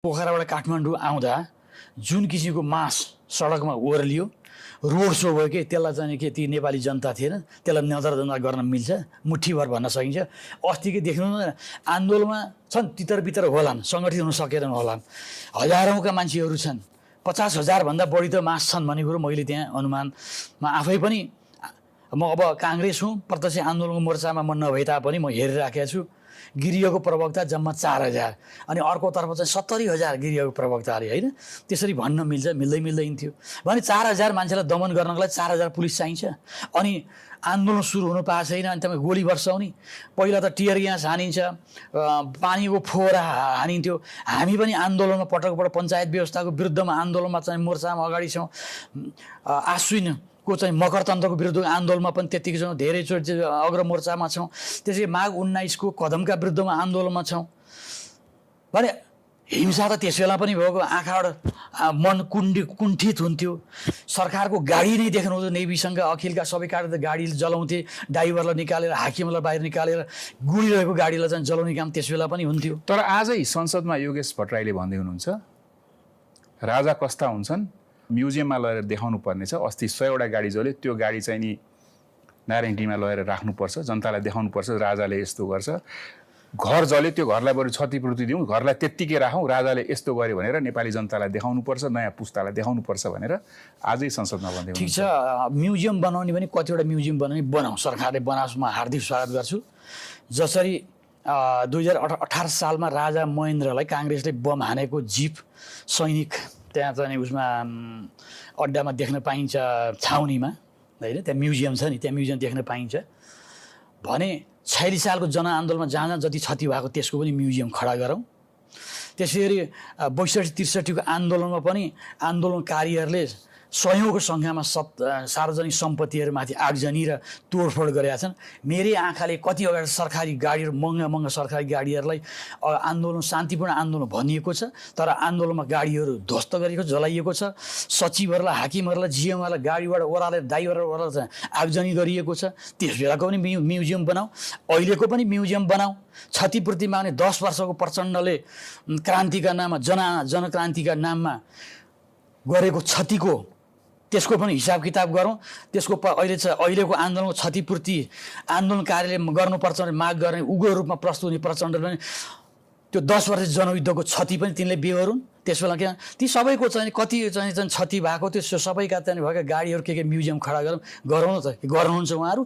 पोखराबाट काठमाडौँ आउँदा जुन किसिमको मास सडकमा ओर्लियो रोड सो भयो कि त्यसलाई चाहिँ के ती नेपाली जनता थिएन त्यसलाई नजरअन्दाज गर्न मिल्छ मुठीभर भन्न सकिन्छ अस्ति के देख्नु आन्दोलनमा छन् तितर बितर होलान् सङ्गठित हुन सकेनन् होलान् हजारौँका मान्छेहरू छन् 50,000 भन्दा बढी त मास छन् भन्ने कुरो मैले त्यहाँ अनुमानमा आफै पनि म अब काङ्ग्रेस हुँ प्रत्यक्ष आन्दोलनको मोर्चामा म नभए तापनि म हेरिराखेको छु गिरिहको प्रवक्ता जम्मा 4,000 अनि अर्कोतर्फ चाहिँ 70,000 गिरिहको प्रवक्ता अरे होइन त्यसरी भन्न मिल्छ मिल्दैन थियो भने 4,000 मान्छेलाई दमन गर्नको लागि 4,000 पुलिस चाहिन्छ अनि आन्दोलन सुरु हुनु पाएको छैन अनि तपाईँ गोली वर्षाउने पहिला त टियर ग्यास हानिन्छ पानीको फोहरा हानिन्थ्यो हामी पनि आन्दोलनमा पटकपटक पञ्चायत व्यवस्थाको विरुद्धमा आन्दोलनमा चाहिँ मोर्चामा अगाडि छौँ आश्विन को चाहिँ मकरतन्त्रको विरुद्धको आन्दोलनमा पनि त्यतिकै छौँ धेरैचोटि अग्रमोर्चामा छौँ त्यसै माघ 19 को कदमका विरुद्धमा आन्दोलनमा छौँ भने हिंसा त त्यस बेला पनि भएको आँखाबाट मन कुण्ठित हुन्थ्यो सरकारको गाडी नै देख्नुहुन्थ्यो नेवीसँग अखिलका सबै कार्य गाडी जलाउँथे ड्राइभरलाई निकालेर हाकिमलाई बाहिर निकालेर गुडिरहेको गाडीलाई चाहिँ जलाउने काम त्यस बेला पनि हुन्थ्यो तर आजै संसदमा योगेश भट्टराईले भन्दै हुनुहुन्छ राजा कस्ता हुन्छन् म्युजियममा लगेर देखाउनु पर्ने छ अस्ति 100वटा गाडी जल्यो त्यो गाडी चाहिँ नि नारायणडीमा लगेर राख्नुपर्छ जनतालाई देखाउनुपर्छ राजाले यस्तो गर्छ घर जल्यो त्यो घरलाई बरु क्षतिपूर्ति दिउँ घरलाई त्यत्तिकै राखौँ राजाले यस्तो गर्यो भनेर नेपाली जनतालाई देखाउनुपर्छ नयाँ पुस्तालाई देखाउनुपर्छ भनेर आजै संसदमा भन्दै ठिक छ म्युजियम बनाउने पनि कतिवटा म्युजियम बनाउने बनाऊ सरकारले बनाओस् म हार्दिक स्वागत गर्छु जसरी 2018 सालमा राजा महेन्द्रलाई काङ्ग्रेसले बम हानेको जीप सैनिक त्यहाँ चाहिँ उसमा अड्डामा देख्न पाइन्छ छाउनीमा होइन त्यहाँ म्युजियम छ नि त्यहाँ म्युजियम देख्न पाइन्छ भने 46 सालको जनआन्दोलनमा जहाँ जति क्षति भएको त्यसको पनि म्युजियम खडा गरौँ त्यसरी 62-63 को आन्दोलनमा पनि आन्दोलनकारीहरूले सयौँको सङ्ख्यामा सार्वजनिक सम्पत्तिहरूमाथि आगजनी र तोडफोड गरेका छन् मेरै आँखाले कति अगाडि सरकारी गाडीहरू महँगा सरकारी गाडीहरूलाई आन्दोलन शान्तिपूर्ण आन्दोलन भनिएको छ तर आन्दोलनमा गाडीहरू ध्वस्त गरिएको जलाइएको छ सचिवहरूलाई हाकिमहरूलाई जिएमहरूलाई गाडीबाट ओह्रालेर ड्राइभरबाट ओह्रालेर चाहिँ आगजनी गरिएको छ त्यस बेलाको पनि म्युजियम बनाऊ अहिलेको पनि म्युजियम बनाऊ क्षतिपूर्ति माग्ने 10 वर्षको प्रचण्डले क्रान्तिका नाममा जनक्रान्तिका नाममा गरेको क्षतिको त्यसको पनि हिसाब किताब गरौँ त्यसको अहिलेको आन्दोलनको क्षतिपूर्ति आन्दोलनकारीले गर्नुपर्छ भने माग गर्ने उग्र रूपमा प्रस्तुत हुने प्रचण्डले पनि त्यो 10 वर्ष जनयुद्धको क्षति पनि तिनले बेहोरुन् त्यस बेला के ती सबैको चाहिँ कति चाहिँ क्षति भएको त्यो सबैका चाहिँ भएका गाडीहरू के म्युजियम खडा गरौँ न त गराउनुहुन्छ उहाँहरू